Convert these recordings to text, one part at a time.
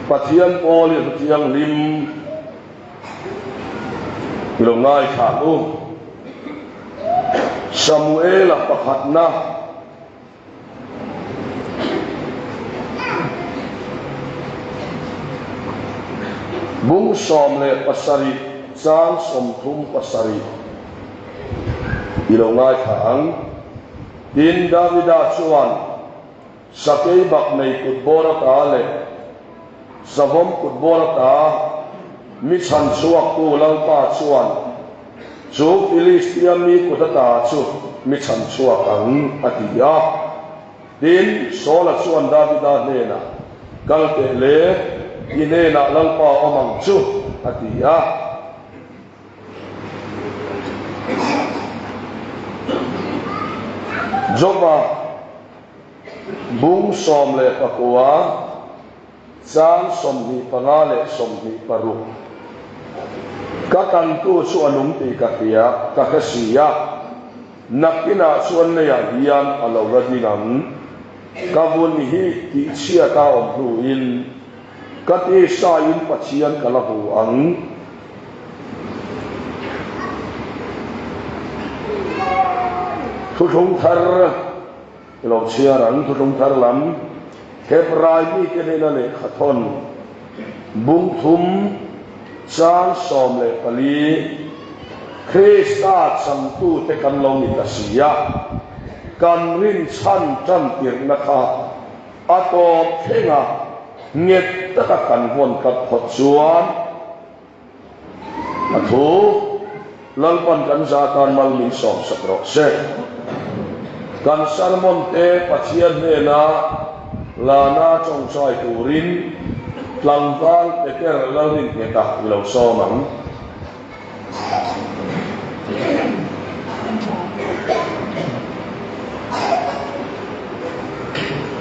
Pathian pawl i hmu thianghlim i lo ngaithla ang u. Samuela pakhatna. Bung 17 chang 37 i lo ngaithla ang. Tin, Davida chuan sakei bak nei kut bawr ata leh savawm kut bawr ata mi chhan chhuaktu Lalpa chuan Chu Filistia mi kut ata chu mi chhan chhuak ang, a ti a. Tin, Saula chuan Davida hnenah, Kal teh le, i hnenah Lalpa awm ang chu, a ti a. Joba bung 19. Chang 25 leh 26, Ka tantu chu a nung tih ka hria, ka hre si a, nakinah chuan leiah hian a lo la ding ang. Ka vun hi tihchhiat a awm hnuin ka tisaiin Pathian ka la hmu ang. Thuthlung thar. I lo chhiar ang, Thuthlung thar lam, Hebrai mite hnena lehkha thawn, bung thum, chang 14, Krista changtute kan lo ni ta si a, kan rinchhan tan tirhna kha a tawp thlenga nghet taka kan vawn tlat phawt chuan, A thu, Lalpan kan za tan mal min sawm sak rawh se. Kan sermon te Pathian hnena lana tawngtai turin tlangval Peter Lalrinnghetah i lo sawm ang.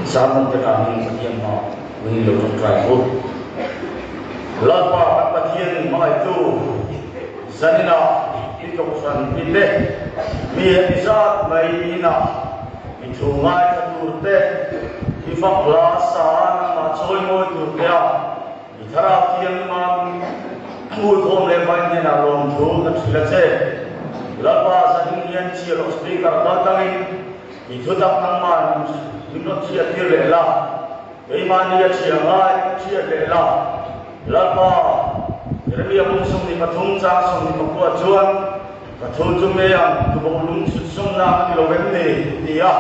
Sermon te tangin Pathian hma min lo tawngtai ang u. Lalpa kan Pathian hmangaihtu zaninah i kohhran mite, mi heti zat mai inah i thu ngaithla tur te, i fak hla sa nangmah chawimawi tur te a i thlarau thianghlim hmuhthawm leh vai hnenah lawmthu kan hrilh a che. Lalpa zanin hian chhiarhlawh speaker kaltlangin i thutak nangmah min rawn chhiattir leh la. Keimahni a chhia ngai chhiat leh la, Lalpa, Jeremia bung 23 chang 29 chuan, Ka thu chu me ang, tuboh lung chhut sawmna a ni lo vem ni? ti a.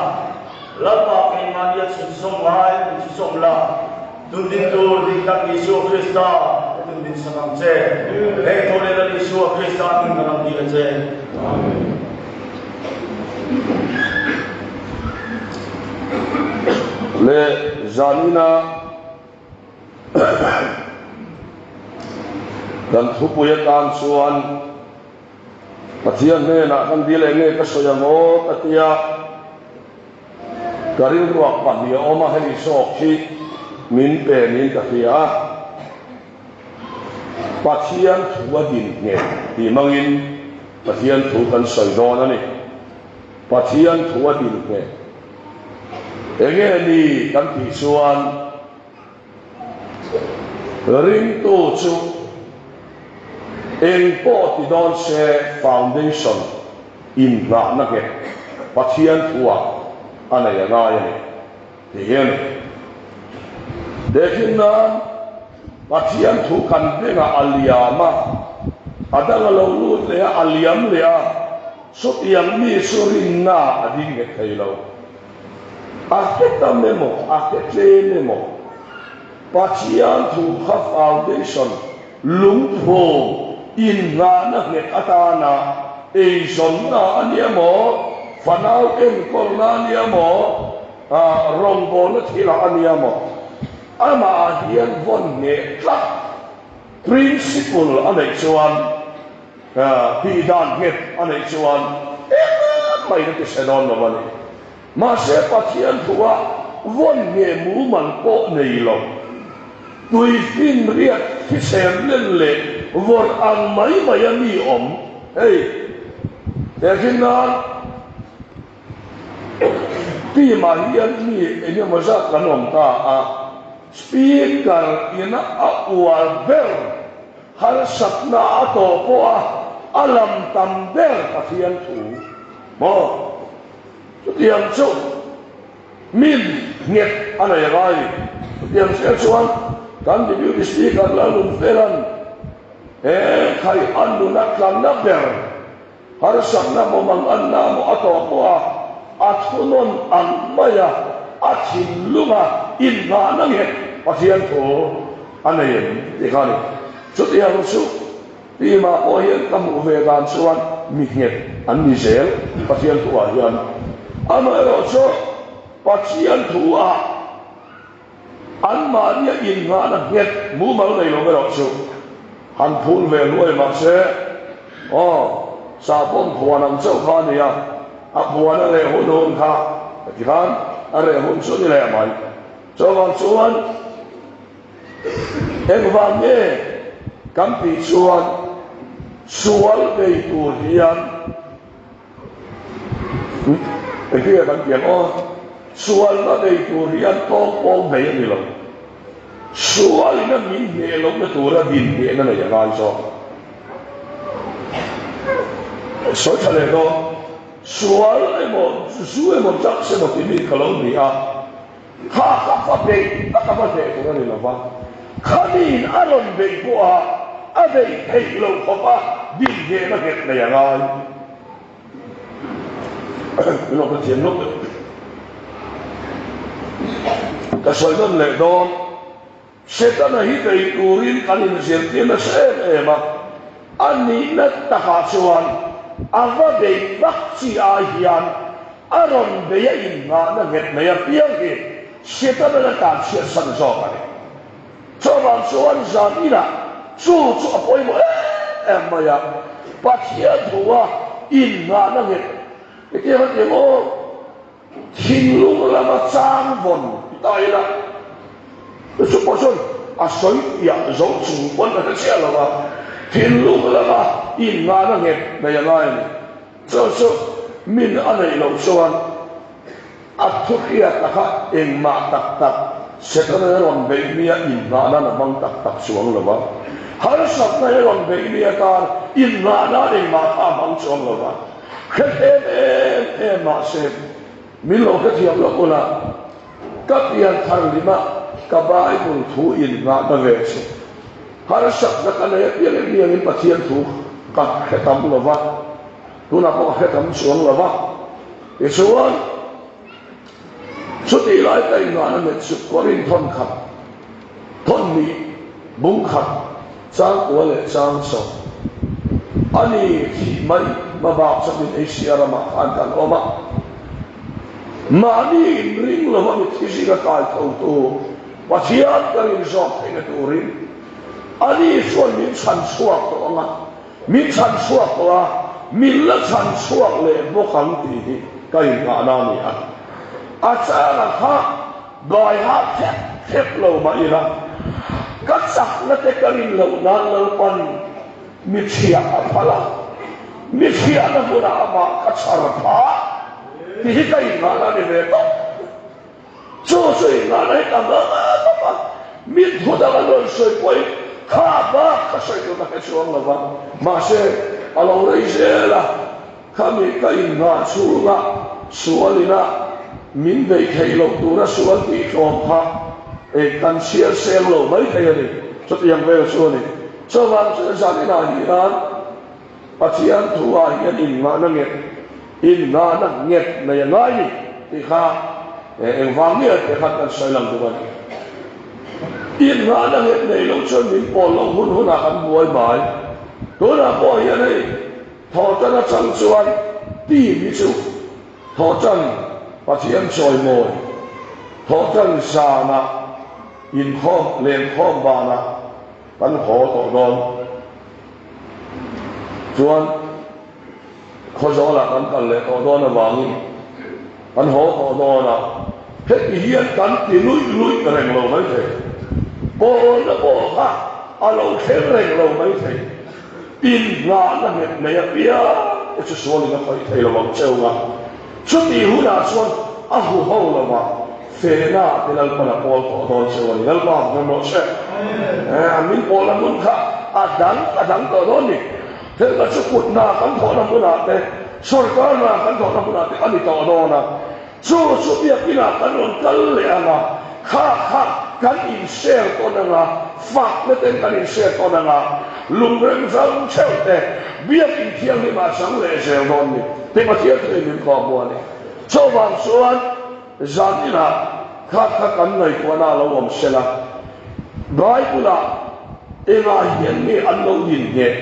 Lalpa, keimahni a chhut sawm ngai min chhu sawm la, tun din tur dik tak Isua Krista ka tun din sak ang che. Heng thaw leh Lal Isua Krista hming ka lam dil a che. Amen. Leh zanina kan thupui atan chuan Pathian hnenah kan dil eng nge ka sawi ang aw ka tia ka rilruak pahnih a awm a, hei zawk hi min pe niin ka hria a. Pathian thu a din ngheh tih hmangin Pathian thu kan sawi dawn a ni. Pathian thu a din ngheh. Enge ni kan tih chuan ringtu chu eng pawh ti dawn se foundation inngahna nghet Pathian thuah a nei a ngai a ni. Ti hian tehkhin nan Pathian thu kan bengah a liam a, a dang a lo lut leh a, a liam leh a, chutiang mi chu rinna a ding nghet thei lo. A hre tam emaw, a hre tlem emaw, Pathian thu kha foundation, lungphum, innghahna nghet atana eizawnna a ni emaw, fanau enkawlna a ni emaw, rawngbawlna thilah a ni emaw, amah hian vawn ngheh tlat principle a neih chuan, tih dan nghet a neih chuan engmah in a ti chhe dawn lo a ni. Mahse Pathian thuah vawn ngheh mumal pawh nei lo, tui fin riat thisem len leh vawrh ang mai mai a mi awm. Hei, he hrin nan team ah hian mi engemaw zat kan awm ta a. Speaker ina a uar ber, harsatna a tawh pawh a a lam tam ber Pathian thu maw? Chutiang chu min nghet a nei ngai. Chutiang chiah chuan kan Deputy Speaker Lalnunfela'n he khai a nuna tlanna ber Harsatna maw manganna maw a tawh pawh a, a thunawn ang mai a, a thinlunga inngahna nghet Pathian thu a nei em tih kha a ni. Chutiang chu Tima pawh hian ka hmuh ve dan chuan mi nghet an ni zel Pathian thuah hian. Amaherawhchu Pathian thuah Anmahnia innghahna nghet mumal nei lo erawh chu han phul ve luai mah se, aw, sahpawm phuan ang chauh kha a ni a, a phuan a reh hun hun kha ti khan a reh hun chu a ni leh mai. Chuvang chuan engvang nge kan tih chuan sual nei tur hian, Engtin kan ti ang aw? Sualna nei tur hi an tawng pawng mai a ni lo. Sualina min hneh lohna tura din hnehna nei a ngai zawk. Sawi tha leh dawn. Sual emaw, zu emaw, drugs emaw tih mi ka lo ni a. Kha ka va beih tak a va hneh tur a ni lo va. Khamiin a rawn beih pawha a beih theih loh khawp a din hnehna nghet nei a ngai. Min lo hrethiam lawk deuh. Ka sawi nawn leh dawn. Setana hi bei turin kan inzirtir nasa em em a, a nihna takah chuan a va bei vak chi ai hian a rawn bei a innghahna nghet mai apiang hi Setana a tanchhiatsan zawk a ni. Chuvang chuan zan inah chu chu a pawimawh em em mai a, Pathian thua innghahna nghet hetiang a ti ang aw. Thinlung lama chang vawn ti ta ila, chu pawh chuan a sawi piah zo chung pawn a hre chiah lo va, thinlung lama innghahna nghet nei a ngai a ni. Chu chu min a neih loh chuan a thu hriat a kha engmah tak tak Setana rawn beih nia innghah nan a hmang tak tak chuang lo va, harsatna hi rawn beih nia atan innghah nan engmah kha a hmang chuang lo va. Hre em em em mahse min lo hrethiam loh ula, ka pian thar lima ka Bible thu innghahna ve chu harsatna ka nei apiang em hianin Pathian thu ka hre tam lo va, tunah pawh ka hre tam chuang lo va, tichuan Chutih lai ka innghahna met chu Korin thawn khat, thawn hnih, bung khat, chang kua leh chang sawm a ni. Thih mai hma bak chawpin Asia ramah khan kan awm a, mahni inring lova mitthi zinga kai thotu Pathian ka rin zawk theihna turin ani chuan min chhan chhuak tawh ang a, Min chhan chhuak tawh a, min la chhan chhuak leh bawk ang tih hi ka innghahna a ni a. A changa kha baiha khep khep lo mah ila, ka chakna te ka rin loh nan Lalpan mi chhiah a phal a, mi chhiahna hmunah amah ka chhar phah tih hi ka innghahna a ni ve tawp. Chu chu inngahna hi ka hmang tawp a, mi thu dang an rawn sawi pawhin kha bak ka sawi tur ka hre chuang lo va, mahse a lo rei zel a, khami ka inngah chhunga sual ina min beih theih loh tura sual tih tlawm kha eh kan chhiar seng lo mai thei a ni, chutiang vel chu a ni. Chuvang chuan zan inah hian. Pathian thu ah hian innghahna nghet, innghahna nghet nei a ngai ni tih kha engvang nge tih khan kan sawi lang duh a ni. Innghahna nghet nei lo chuan min pawl loh hun hunah kan buai mai. Tunah pawh hian hei thawhtan atang chuan team hi chu thawhtan Pathian chawimawi, thawhtan zanah inkhawm lenkhawm banah kan haw tawh dawn. Chuan Khawzawlah kan kal leh tawh dawn avangin kan haw tawh dawn a, heti hian kan ti luih luih reng lo mai thei. Pawlna pawh kha a lo thleng reng lo mai thei. Inngahna nghet nei apiang te chu sualin a khawih thei lo ang cheu a, chutih hunah chuan a huho lo va. Fehna ah te Lalpan a pawl tawh dawn cheu a ni. Lalpa ang hmel rawh se. An min pawlna hmun kha a dang a dang tawh dawn ni. Felna chu kut hna kan thawhna hmunah te, sorkar hna kan thawhna hmunah te a ni tawh dawn a. Chu chu biakinah kan rawn kal leh ang a, kha kha kan inshare tawn ang a, fakna ten kan inshare tawn ang a, lungrem zang theuh te biakin thianghlimah chang leh zel dawn ni. Tih Pathian thuin min kawhhmuh a ni. Chuvang chuan zan inah kha kha kan ngaihtuahna a lo awm sel a, Bible-ah engah hian nge an lo din ngheh?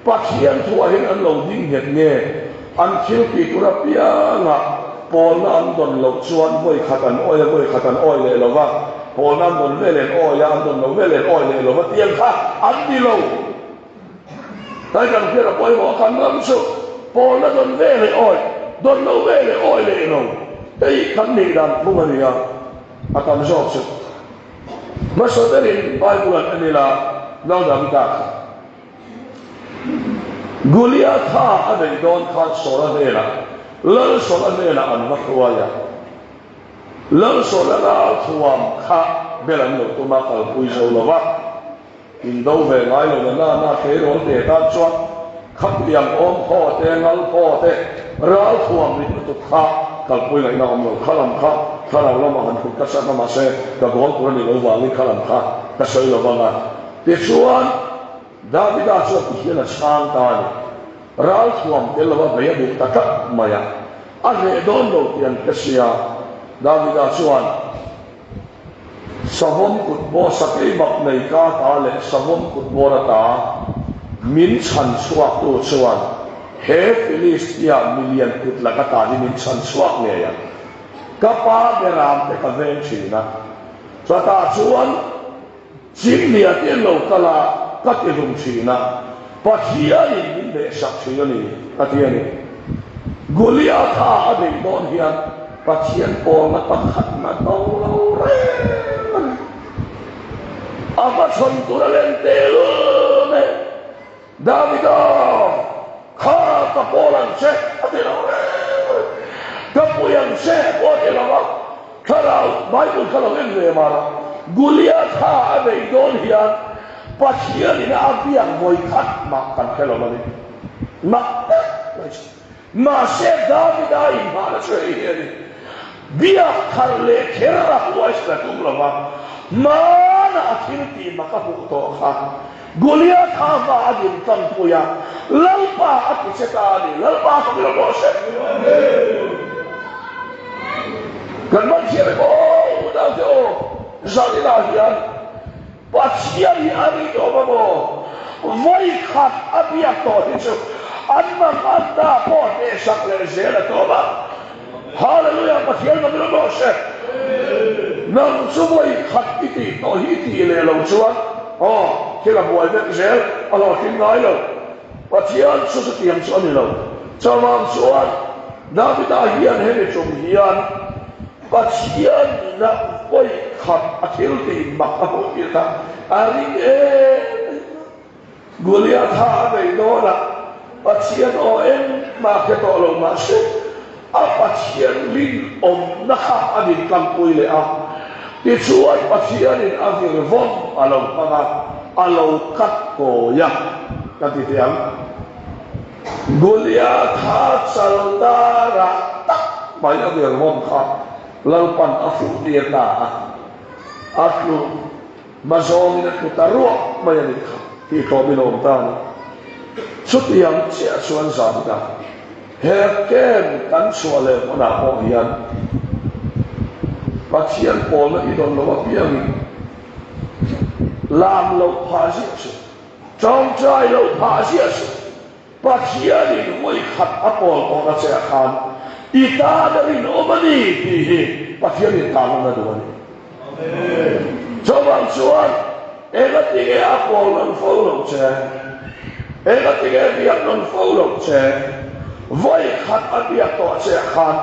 Pathian thuah hian an lo ding nghet nge? An thil tih tur apiangah pawlna an dawn loh chuan vawi khat an awi a, vawi khat an awi leh lo va, pawlna an dawn veleh an awi a, an dawn lo veleh an awi leh lo va tiang kha an ni lo. Tlai kan hriat a pawimawh a, kan ram chu pawlna dawn veleh awi, dawn lo veleh awi leh lo hei kan nih dan phung a ni a, a tam zawk chu. Hmasa berin Bible an en ila, Lal Davida kha. Goliatha a neih dawn khan Saula hnenah, Lal Saula hnenah an va hruai a. Lal Saula ralthuam kha bel an lo tum a, kalpui zo lo va. Indo ve ngai lo na na na tleirawl te tan chuan khatiang awm phaw te, ngal phaw te, ralthuam rit lutuk kha kalpui ngaihna awm lo. Khalam kha thlarau lamah han thut ka chak a, mahse ka goal tur a nih lo vangin khalam kha ka sawi lo vang a. Tichuan, Davida chuan ti hian a chhang ta a ni, Ralthuam tel lova vei a duh ta tlat mai a, a hleh dawn lo tih an hre sia. Davida chuan, Savawm kut bawr sakei bak nei ka ta leh savawm kut bawr ata min chhan chhuaktu chuan he Filistia milian kut laka ta hi min chhan chhuak ngei ang. Ka pa beram te ka veng thin a, chutah chuan, Chimnia te an lo kal a, ka ti hlum thin a, Pathianin min behsak thin a ni, a ti a ni. Goliatha a beih dawn hian Pathian pawlna pakhat na do lo reng a ni. A hmachhawn tur a len tehlul mai. Davida, kha ka pawl ang che a ti lo reng reng. Ka pui ang che pawh a ti lo a, thlarau Bible kha lo en ve mar a, Goliatha a beih dawn hian Pathianin a biak vawi khat mah kan hre lo a ni. Mak tak mai chu. Mahse Davida inhmahna chu hei hi a ni, biak thar leh kher a huaisen a tum lo va, hmana a thil tih mak a hmuh tawh kha Goliatha hma a din tlangpui a, Lalpa a ti che ta a ni, Lalpa ka mila pawh hre. Kan man thiam em aw unaute aw, zaninah hian Pathian hi a rinawm a maw? Vawi khat a biak tawh hi chu an mang an ta pawh hnehsak leh zel a tum a. Hallelujah Pathian ka mila pawh hre. Nang chu vawi khat i tih tawh hi i tih leh lo chuan aw thil a buai vek zel a hlawhtling ngai lo. Pathian chu chutiang chu a ni lo. Chuvang chuan Davida hian hemi tum hian Pathian nuna vawi khat a thil tih mak a hmuh tir kha a ring em em a. Goliatha a beih dawnah Pathian aw engmah hre tawh lo mahse a Pathian rinawmna kha a din tlangpui leh a. Tichuan Pathianin a vir vawm a lo hmang a, a lo kat kawi a, ka ti teh ang. Goliatha chal darah tak mai a virvawm kha Lalpan a fuh tir ta a, a tlu hma zawngin a tlu ta ruah mai a nih kha tih tlawmin a awm ta a ni. Chutiang chiah chuan Zavida he camp kan chhuah leh hmunah pawh hian Pathian pawlna i dawn lo apiangin lam loh phah ziah chu Tawngtai loh phah ziah suh. Pathianin vawi khat a pawl tawhna che ah khan i tan a rinawm a ni tih hi Pathianin tarlan a duh a ni. Chuvang chuan engatinge a pawl nawn fo loh che? Engatinge a biak nawn fo loh che? Vawi khat a biak tawh che ah khan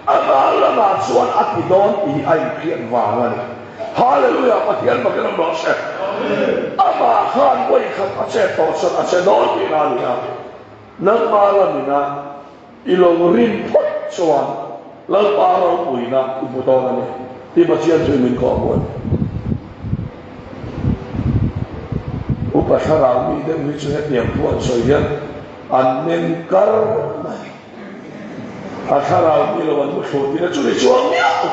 amah lamah chuan a ti dawn tih hi a inhriat vang a ni. Hallelujah Pathian bakin awm rawh se. Amah khan vawi khat a chet tawh chuan a che dawn tihna a ni a. Nangma lamina i lo rin phawt chuan Lalpa ropuina i hmu dawn a ni. Ti Pathian chu min kawh hmuh a ni. Upa thlarau mi deuh hi chu hetiang thu an sawi hian an meng kar mai. A thlarau mi lo an mu thlu tina chu ni chuang miah lo.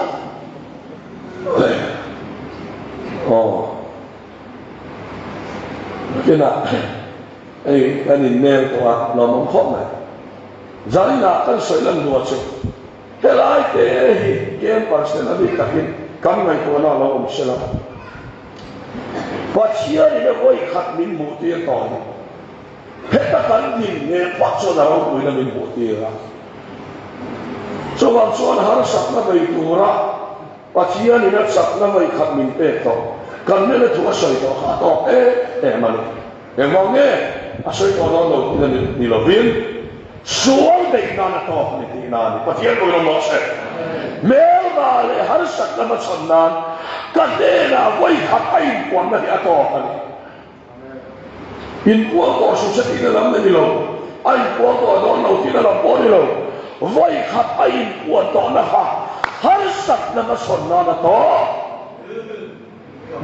Aw. Nakinah hei kan innel tawh a, lawmawm khawp mai. Zaninah kan sawi lan hnuah chu helai te hi campus nen a bik takin kan ngaihtuahna a lo awm sela. Pathianin a vawi khat min hmuh tir tawh hi heta kan din nge phawt chuan a ropuina min hmuh tir a. Chuvang chuan harsatna bei tura Pathianin a chakna vawi khat min pek tawh, kan hnena thu a sawi tawh kha a tawk em em a ni. Engvang nge a sawi tawh dawn lo tihna ni lovin, sual beih nan a tawk a ni tihna a ni. Pathian pawhin awm rawh se. Hmelma leh harsatna hmachhawn nan ka hnenah vawi khat a inpuanna hi a tawk a ni. Inpuang tawh suh se tihna lam ni lo, a inpuang tawh dawn lo tihna lam pawh ni lo. Vawi khat a inpuan tawhna kha harsatna hmasawn nan a tawh.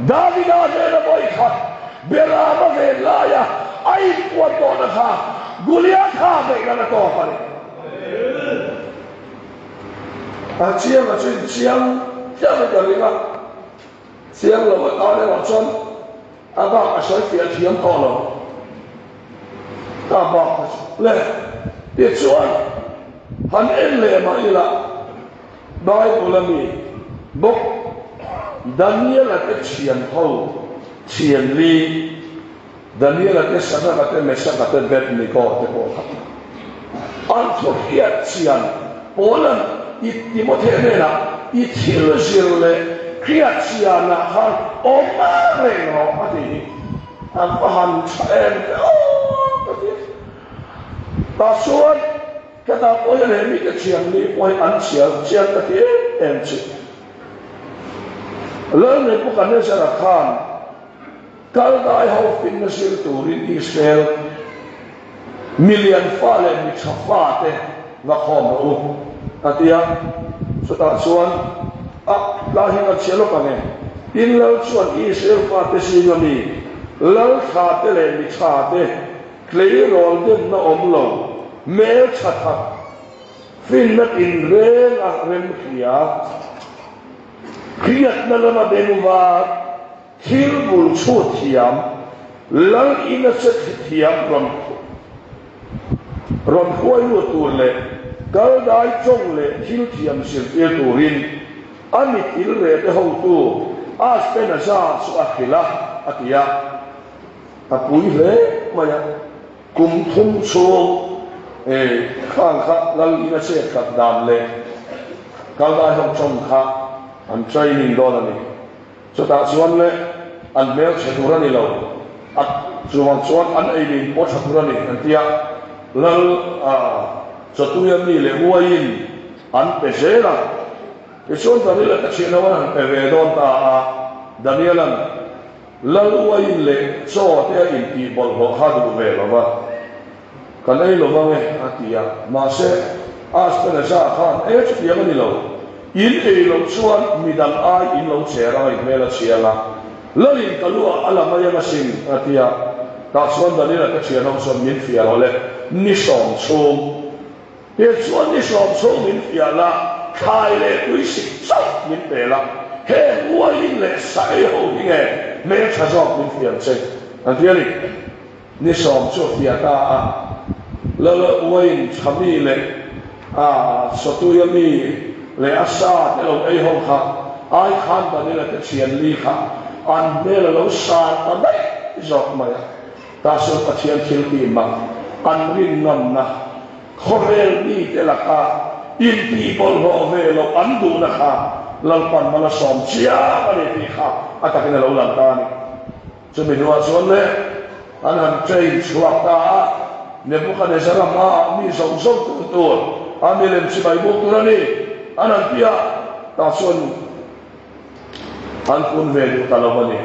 Davida hnena vawi khat Berama ven laia a inpuan tawhna kha Goliatha beih nan a tawp a ni. A chiang a chu inchiang chiang in ka ring a, chiang lo atan erawh chuan A bak a sawi fiah thiam tawh lo. Ka bak kha chu le. Tichuan, han en leh mah ila, Bible a mi bawk Daniel-a te thian ho thian li, Daniel-a te, Shadrach-a te, Meshach-a te, Abednego te pawh kha an thu hriat chian Paul-a'n i Timothy hnenah i thil zir leh hriat chianah khan awm reng rawh a ti hi a va han tha em ve aw ka ti a. Tah chuan hetah pawh hian he mite thianghlim pawh hi an chhiar chiang ka ti em em chu. Lalnebuchadnezzar-a khan Kaldai ho finna zir turin Israel milian fa leh mi tha fa te va khawm rawh u, a ti a. Chutah chuan a tlai hi kan chhiah lawk ang e. Tin, Lal chuan Israel fate zinga mi lal tha te leh mi tha te tleirawl demna awm lo, hmel tha that, finna tinreng a remhria, hriatna lama bengvar, Thil bul chhut thiam, Lal ina che thiam rawn rawn hruai lut tur leh kaldai tawng leh thil thiam zirtir turin a mitil rete hotu Aspenaza chu a hrilh a, a ti a. A pui hle mai a, kum thum chhung khang kha Lal ina chet khat dan leh kaldai ho tawng kha an training dawn a ni. Chutah chuan le, an hmel chhe tur a ni lo, a chuvang chuan an ei lin pawh tha tur a ni, an ti a. Lal a chawtuia mi leh uaiin an pe zel a. Tichuan Daniel-a te thian ho an han pe ve dawn ta a, Daniel-a'n Lal uaiin leh chaw te a intih bawlhhlawh kha duh ve lo va. Kan ei lo vang e, a ti a. Mahse, Aspenaza khan, E, chutiang a ni lo. In ei loh chuan midang ai in lo cher ang a, i hmel a chhiang a. Lalin ka lu ah a la mai ang asin, a ti a. Tah chuan Daniela te thian ho chuan min fiah rawh le, ni sawm chhung. He chuan ni sawm chhung min fiah la, thlai leh tui sik chauh min pe la, heng uaiin leh sa ei ho hi nge hmeltha zawk min fiam che, an ti a ni. Ni sawm chu a fiah ta a, Lal Uain tha mi leh a Sawtuia mi leh a sa te lo ei ho kha ai khan Daniela te thian li kha an hmel a lo sar ta daih zawk mai a. Tahchuan Pathian thil tih mak an rin ngamna khawvel mite laka intih bawlhhlawh ve loh an duhna kha Lalpan mal a sawm chiang a ni tih kha a takin a lo lang ta a ni. Chumi hnuah chuan le, an han train chhuak ta a, Nebuchadnezzar-a hmaah mi zawng zawng tur tur a milem chibai buk tur a ni, an han ti a, tah chuan an kun ve duh ta lo a ni.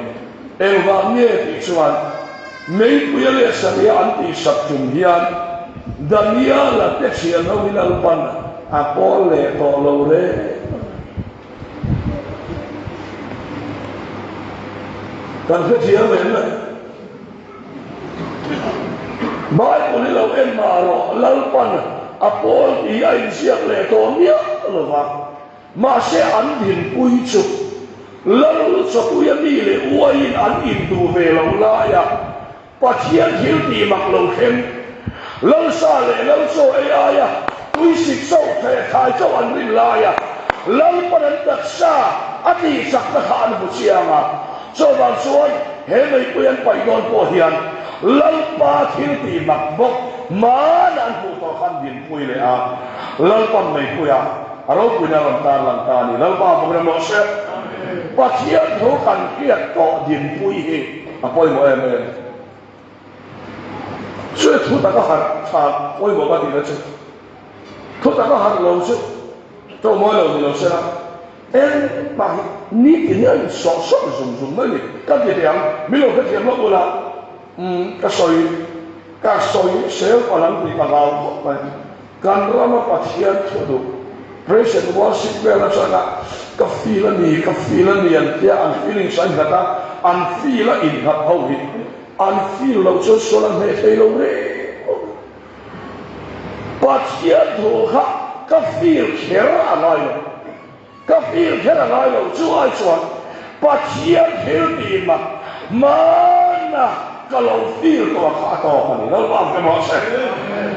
Engvang nge tih chuan meipuia leh saria an tihsak tum hian Daniel-a te thian ho hi Lalpan a kawl leh tawh lo reng a ni. Kan hrethiam em le? Bible hi lo en mah rawh, Lalpan a pawl tih a inziak leh tawh miah lo va. Mahse an dinpui chu Lal chawpuia mi leh uaiin an induh ve lo laia Pathian thil tih mak lo thleng, Lalsa leh Lalchaw ei aia tuisik chauh leh thlai chauh an rin laia Lalpan an taksa a tih chakna kha an hmu chiang a. Chuvang chuan he meipui an paih dawn pawh hian Lalpa thil tih mak bawk hmana an hmuh tawh kha an dinpui leh a, Lalpan meipuia a ropuina a rawn tarlang ta a ni. Lalpa bawk ram rawh se. Pathian thu kan hriat tawh dinpui hi a pawimawh em em. Chu thu taka harh tha pawimawh ka tihna chu thu taka harh lo chu tawngmawi lo ni lo se la. Engmah hi nitin hi a in sawh sawh zung zung mai ni. Ka ti thei ang, min lo hrethiam lawk ula, umm ka sawi ka sawi sel palh ang tih ka hlau khawp mai. Kan rama Pathian thu duh praise and worship vel atanga ka feel a ni, ka feel a ni an tia an feelings a innghat a, an feel a innghat ho hi an feel loh chuan sual an hneh thei lo reng reng. Pathian thu kha ka feel kher a ngai lo. Ka feel kher a ngai lo. Chu ai chuan Pathian thil tih mak hmana ka lo feel tawh kha a tawk a ni. Lalpa ang emaw se.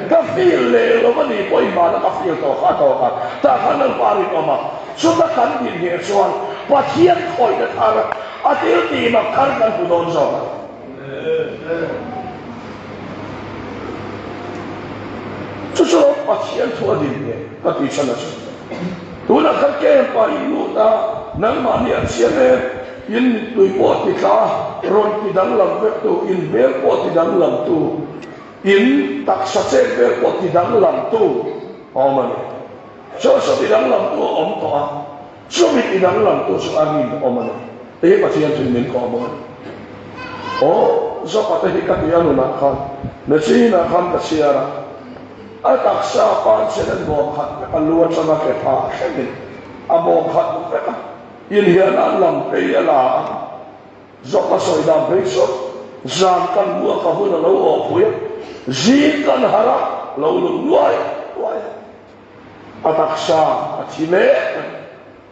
Ka feel leh lo a nih pawhin hmana ka feel tawh kha a tawk a. Tah khan Lalpa a rinawm a. Chuta kan din heh chuan Pathian khawihna thar a thil tih mak thar kan hmu dawn zawk a ni. Chu chu Pathian thu a din nge ka tih chhan a chu. Tunah khan camp ah in lut a, nangmahni a chiang em, in mittui pawh a ti tla a, rawn ti danglam vek tu, in hmel pawh a ti danglam tu, in taksa chet vel pawh a ti danglam tu a awm a ni. Chu chu ti danglam tu a awm tawh a. Chumi ti danglamtu chu a rinawm a ni. Hei hi Pathian chu min kawh bawk a ni. Aw, Zopa te hi ka ti a nunah khan, Machine-ah khan ka chhiar a, a taksa pan chen an bawm khat vek a, lu atanga ke pha a thlengin a bawm khat vek a, inhian an lam phei a la a, Zopa sawi dan phei chu zan kan hmu a ka hun a lo awh pui a, zing kan harh a, lo lut nuai nuai a. A taksa a thi mek a ni.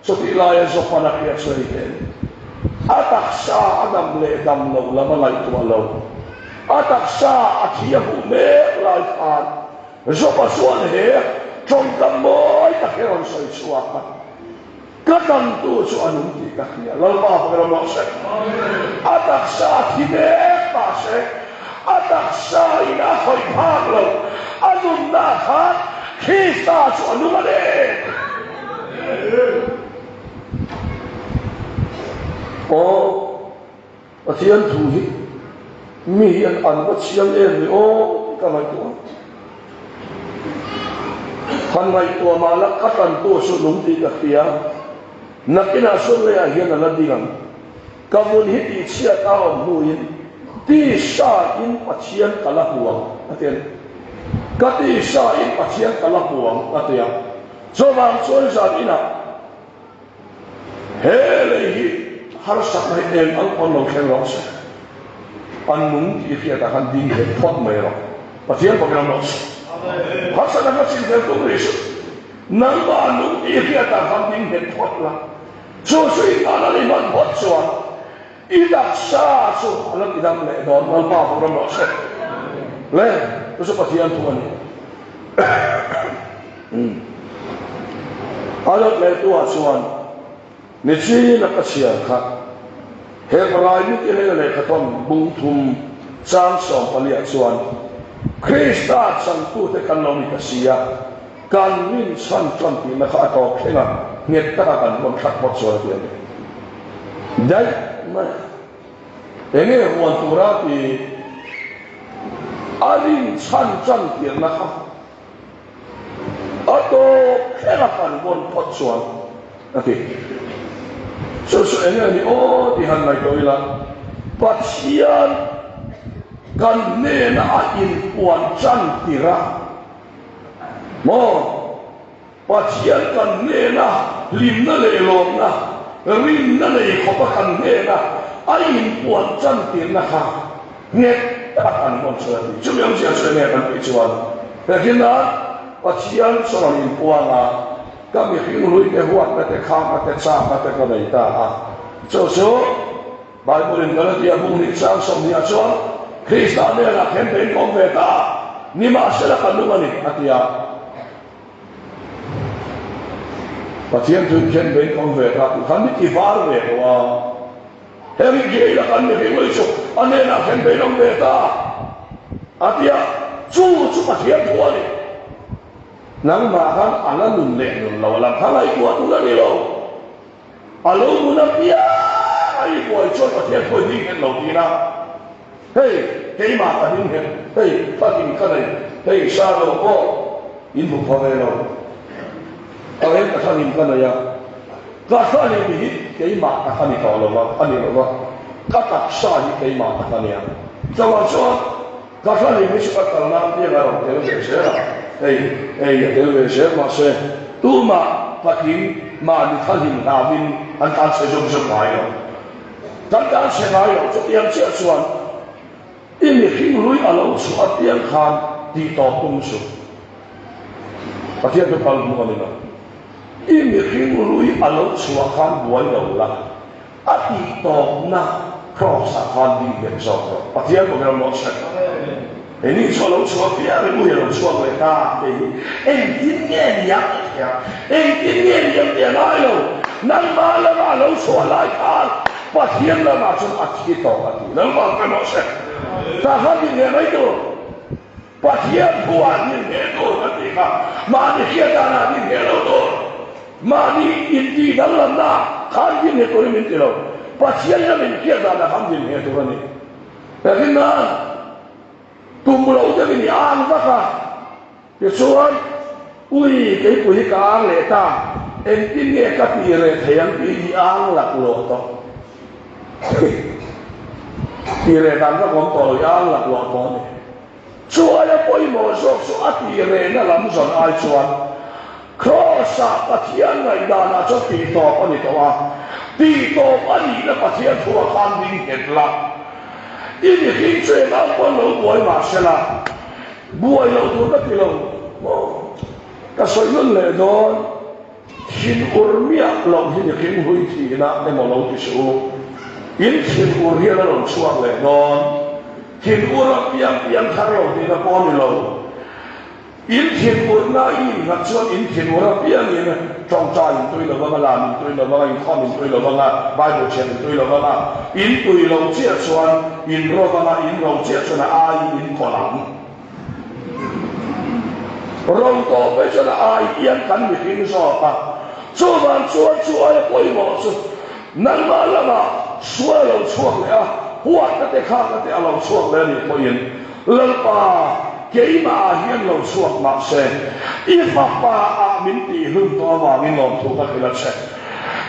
Chutih laia Zopan a hriat chu hei hi a ni. A taksa a dam leh dam loh lam a ngaihtuah lo. A taksa a thi a hmuh mek lai khan Zopa chuan he tawngkam mawi tak hi a rawn sawi chhuak a. Ka dangtu chu a nung tih ka hria. Lalpa fak ram rawh se. A taksa a thi mek mahse a taksa in a khawih phak lo. A nunna khan Krista chu a nung a ni. Aw. Pathian thu hi mi hian an va chiang em ni aw tih ka ngaihtuah a. Han ngaihtuah mah la ka tantu chu nung tih ka hria. Nakinah sawn leiah hian a la ding ang. Ka vun hi tihchhiat a awm hnuin tisa in Pathian ka la hmu ang a ti a ni. Ka tisa in Pathian ka la hmu ang a ti a. Chuvang chuan zan inah. He lei hi harsatna hi eng ang pawn lo thleng rawh se. An nung tih hriatah khan ding nghet phawt mai rawh. Pathian bawkin awm rawh se. Harsatna kha chin fel tum rih suh. Nangmah an nung tih hriatah khan ding nghet phawt la. Chu chu i tan a ni hman phawt chuan i taksa chu a la tidam leh dawn. Lalpa bawkin awm rawh se. Le, chu chu Pathian thu a ni. A dawt lehtuah chuan nichin a ka chhiar kha Hebrai mite hnena lehkhathawn bung thum chang sawmpaliah chuan Krista changtute kan lo ni ta si a, kan rinchhan tan tihna kha a tawp thleng a, nghet taka kan rawn thlat phawt chuan a ti a ni. Daih mai. Enge huan tura ti a rinchhan tan tirna kha A tawp thleng a kan vawn phawt chuan a ti. Chu chu eng nge ni aw tih han ngaihtuah ila, Pathian kan hnena a inpuan tan tir a maw? Pathian kan hnena hlimna leh lawmna, rinna nei khawpa kan hnena. A inpuan chantirna kha nghet tak an rawn sawi a ti. Chumi awmzia chu enge kan tih chuan, Hehina Pathian chuan an inpuang a, ka mihring hluite huatna te, khakna te, chakna te ka nei ta a. Chu chu Bible in Galatia bung hnih chang 20 ah chuan Krista hnenah khen te in ka awm ve ta, nimahsela ka nung a ni, a ti a. Pathian chu khen ve in ka awm ve ta tih khan mi ti var ve tawh a. He ri ngei la kan mihring lui chu a hnenah khen ve in awm ve ta a ti a, chu chu Pathian thu a ni. Nangmah khan a la nun leh nun lo a lam kha ngaihtuah tur a ni lo. A lo nun apiang a i buai chuan Pathian thu a ding nghet lo tihna. Hei, keimah ka ding nghet, hei thlakin ka nei, hei sa lo pawh in hmu pha ve lo. A reng ka thlakin ka nei a, ka thlakin hi keimah tak a ni tawh lo va, a ni lo va, ka taksa hi keimah tak a nia. Chuvang chuan ka thlakin hi chu ka kalna apiang a rawn tel ve zel a, hei, hei a tel ve zel mahse tumah patling mahni thlakin hlauin an tlanchhe zuk zuk ngai lo. Kan tan chhe ngai loh chutiang chiah chuan i mihring hlui a lo chhuah apiang khan tih tawp tum suh. Pathian chu kal hmuh a ni lo. I mihring hlui a lo chhuah khan buai lo la, a tih tawpna Kraws ah khan ding nghet zawk rawh. Pathian pawh hian mawh chhe. Hei ni chu a lo chhuak viau in ui a lo chhuak leh ta tih hi engtin nge niang a ti a, engtin nge niang tih a ngai lo, nangmah lamah a lo chhuah lai khan Pathian lamah chuan a thi tawh a ti, Lalpa ka mawh chhe. Tah khan din leh mai tur, Pathian thuah din leh tur kan tih kha, mahni hriat danah din leh lo tur, mahni intih danglamna khan din leh turin min ti lo, Pathian lamin hriat danah khan din leh tur a ni. Rinna. Tum lo deuhin i ang vak a, tichuan, Ui, keipui hi ka ang leh ta, engtin nge ka tih reh thei ang tiin i ang laklawh tawh. Tih reh dan vak awm tawh lo, i ang laklawh tawh a ni. Chu aia pawimawh zawk chu a tih rehna lam zawn ai chuan Kraws-ah Pathian ngaihdanah chuan tihtawp a ni tawh a, tihtawp a nihna Pathian thuah khan ding nghet la. I mihring chu engah pawn lo buai mah se la, buai loh tur ka ti lo maw? Ka sawi nun leh dawn, thin ur miah loh hi mihring hui thihna emaw lo ti suh u. In thin ur hian a rawn chhuak leh dawn, thin ur apiang piang thar lo tihna pawh a ni lo. In thinurna i innghat chuan in thinur apiangin tawngtai in tui lo vang a, lam in tui lo vang a, inkhawm in tui lo vang a, Bible chhiar in tui lo vang a, in tui lo chiah chuan in ro vang a, in ro chiah chuan a aiin in kawlh ang. Ro tawh phei chuan a ai hian kan mihring zawk a, chuvang chuan chu aia pawimawh chu nangmah lamah sual a lo chhuak leh a, huatna te khakna te a lo chhuak leh a nih pawhin Lalpa, keimah ah hian lo chhuak mah se, i fapa ah min tihhlum tawh avangin lawmthu ka hrilh a che.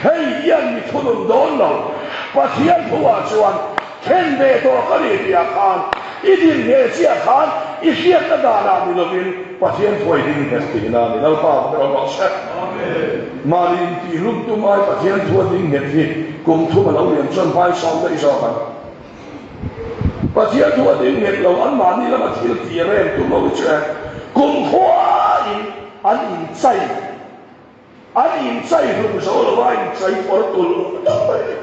Hei hian mi thunun dawn lo, Pathian thu ah chuan khen ve tawh ka ni tih ah khan i din nge chiah khan i hriatna dan ah ni lovin Pathian thu a i ding nghet tihna a ni. Lalpa ka rawn rawh se. Mahni intihhlum tum ai Pathian thu a ding nghet hi kum thum a lo liam chuan hmaisawm daih zawk ang. Pathian thu a ding nghet lo, anmahni lama thil tih reng tum lo hi chu e, kumkhuain an inchai, an inchai hlum zo lo a, inchai pawr tulh tulh mai a ni.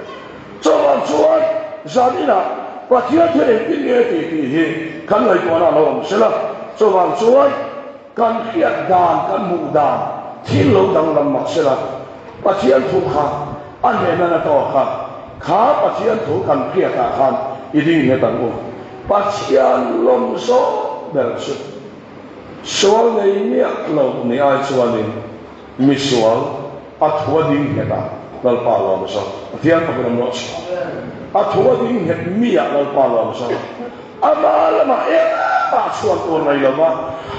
Chuvang chuan zaninah Pathian thil engtin nge tih tih hi kan ngaihtuahna a lo awm sela, chuvang chuan Kan hriat dan, kan hmuh dan thil lo danglam mak sela, Pathian thu kha a hnehna na tawk a, kha Pathian thu kan hriatah khan i ding nghet ang u. Pathian lawm zawk ber chu sual nei miah lo ni ai chuanin misual a thu a ding nghet a, Lalpa lawm zawk. Pathian pakhat awm rawh se. A thu a ding nghet miah Lalpa lawm zawk. Ama lamah engmah chhuan tur nei lo va,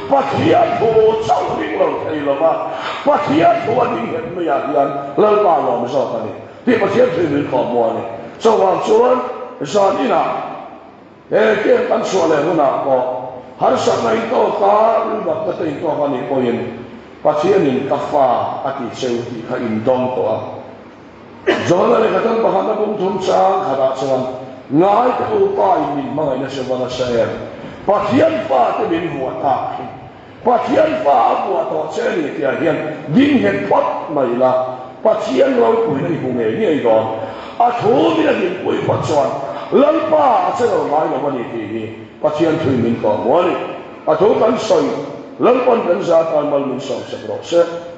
Pathian thu chauh ding lo thei lo va, Pathian thu a ding nghet maiah hian Lalpa lawm zawk a ni tih Pathian thu in min kawhhmuh a ni. Chuvang chuan zan inah he camp kan chhuah leh hunah pawh harsatna intawk a, rilbatna te intawk a nih pawhin Pathianin ka fa a ti cheu tih kha in dawng tawh a. Johana lehkha tan pakhatna pum thum chang khatah chuan, Ngai teh u, Pa in min hmangaihna se va nasa em? Pathian fate min vuah tak hi. Pathian fa a vuah tawh che a ni tihah hian ding nghet phawt mai la, Pathian ropuina i hmu ngei ngei dawn. A thu min a dinpui phawt chuan Lalpa a che lo ngai lo a ni tih hi Pathian thuin min tawh hmu a ni. A thu kan sawi, Lalpan kan za tan mal min sawmsak rawh se.